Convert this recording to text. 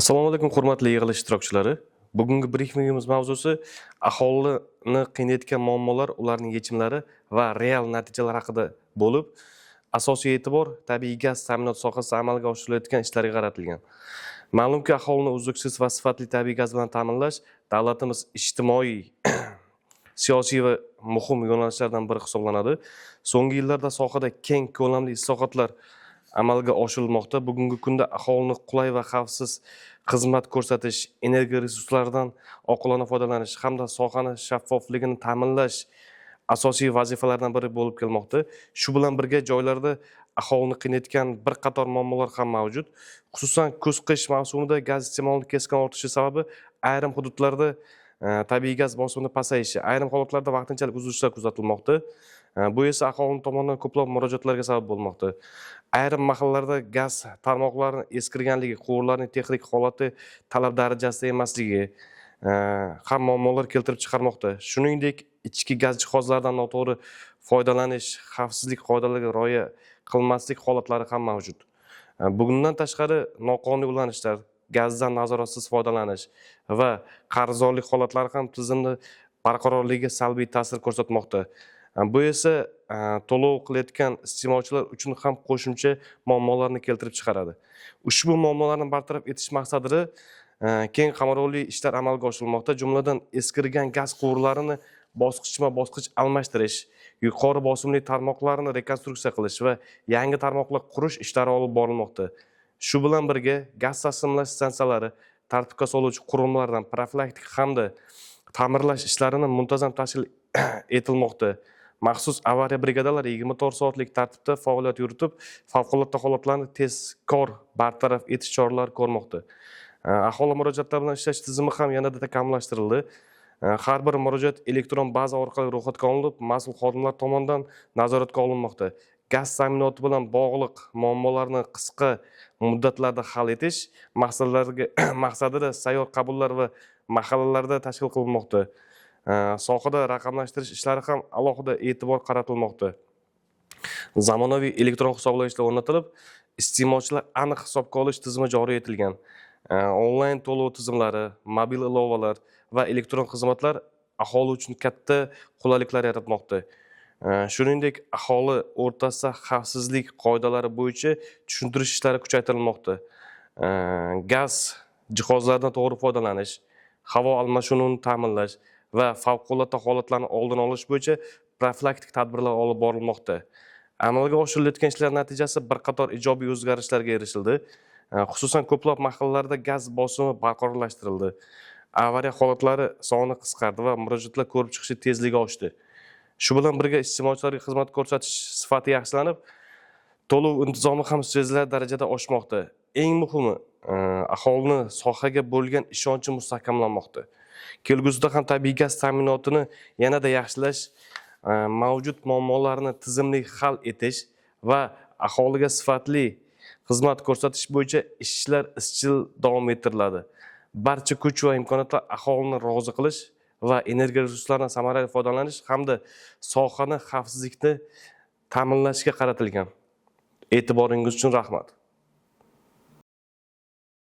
Assalomu alaykum, hurmatli yig'ilish ishtirokchilari. Bugungi brifingimiz mavzusi aholini qiynayotgan muammolar, ularning yechimlari va real natijalar haqida bo'lib, asosiy e'tibor tabiiy gaz ta'minoti sohasida amalga oshirilayotgan ishlarga qaratilgan. Ma'lumki, aholini uzluksiz va sifatli tabiiy gaz bilan ta'minlash davlatimiz ijtimoiy, siyosiy va muhim yo'nalishlardan biri hisoblanadi. So'nggi yillarda sohada keng ko'lamli islohotlar amalga oshirilmoqda. Bugungi kunda aholini qulay va xavfsiz xizmat ko'rsatish, energiya resurslaridan oqilona foydalanish hamda sohani shaffofligini ta'minlash asosiy vazifalardan biri bo'lib kelmoqda. Shu bilan birga joylarda aholini qiynayotgan bir qator muammolar ham mavjud. Xususan, kuz-qish mavsumida gaz iste'molini keskin ortishi sababi ayrim hududlarda tabiiy gaz bosimini pasayishi, ayrim holatlarda vaqtinchalik uzilishlar kuzatilmoqda. Bu esa aholi tomonidan ko'plab murojaatlarga sabab bo'lmoqda. Ayrim mahallalarda gaz tarmoqlarini eskirganligi, quvurlarning texnik holati talab darajasida emasligi ham muammolar keltirib chiqarmoqda. Shuningdek, ichki gaz jihozlaridan noto'g'ri foydalanish, xavfsizlik qoidalariga rioya qilmaslik holatlari ham mavjud. Bundan tashqari, noqonuniy ulanishlar, gazdan nazoratsiz foydalanish va qarzdorlik holatlari ham tizimni barqarorligiga salbiy ta'sir ko'rsatmoqda. Bu esa to'lov qilayotgan iste'molchilar uchun ham qo'shimcha muammolarni keltirib chiqaradi. Ushbu muammolarni bartaraf etish maqsadida keng qamrovli ishlar amalga oshirilmoqda. Jumladan, eskirgan gaz quvurlarini bosqichma-bosqich almashtirish, yuqori bosimli tarmoqlarni rekonstruksiya qilish va yangi tarmoqlar qurish ishlari olib borilmoqda. Shu bilan birga gaz taqsimlash stansiyalari, tartibga soluvchi qurilmalardan profilaktik hamda ta'mirlash ishlarini muntazam tashkil etilmoqda. Maxsus avariya brigadalari 24 soatlik tartibda faoliyat yuritib, favqulodda holatlarni tezkor bartaraf etish choralari ko'rmoqda. Aholi murojaatlari bilan ishlash tizimi ham yanada takomillashtirildi. Har bir murojaat elektron baza orqali ro'yxatga olinib, mas'ul xodimlar tomonidan nazoratga olinmoqda. Gaz ta'minoti bilan bog'liq muammolarni qisqa muddatlarda hal etish maqsadida sayyor qabullar va mahallalarda tashkil qilinmoqda. Sohada raqamlashtirish ishlari ham alohida e'tibor qaratilmoqda. Zamonaviy elektron hisoblagichlar o'rnatilib, iste'molchilar aniq hisobga olish tizimi joriy etilgan. Onlayn to'lov tizimlari, mobil ilovalar va elektron xizmatlar aholi uchun katta qulayliklar yaratmoqda. Shuningdek, aholi o'rtasida xavfsizlik qoidalari bo'yicha tushuntirish ishlari kuchaytirilmoqda. Gaz jihozlaridan to'g'ri foydalanish, havo almashinuvini ta'minlash va favqulodda holatlarni oldini olish bo'yicha profilaktik tadbirlar olib borilmoqda. Amalga oshirilayotgan ishlar natijasida bir qator ijobiy o'zgarishlarga erishildi. Xususan, ko'plab mahallalarda gaz bosimi barqarorlashtirildi. Avariya holatlari soni qisqardi va murojaatlar ko'rib chiqishi tezligi oshdi. Shu bilan birga iste'molchilarga xizmat ko'rsatish sifati yaxshilanib, to'lov intizomi ham sezilarli darajada oshmoqda. Eng muhimi, aholini sohaga bo'lgan ishonchi mustahkamlanmoqda. Kelgusida ham tabiiy gaz ta'minotini yanada yaxshilash, mavjud muammolarni tizimli hal etish va aholiga sifatli xizmat ko'rsatish bo'yicha ishlar izchil davom ettiriladi. Barcha kuch va imkoniyatlar aholini rozi qilish va energiya resurslaridan samarali foydalanish hamda sohani xavfsizlikni ta'minlashga qaratilgan. E'tiboringiz uchun rahmat.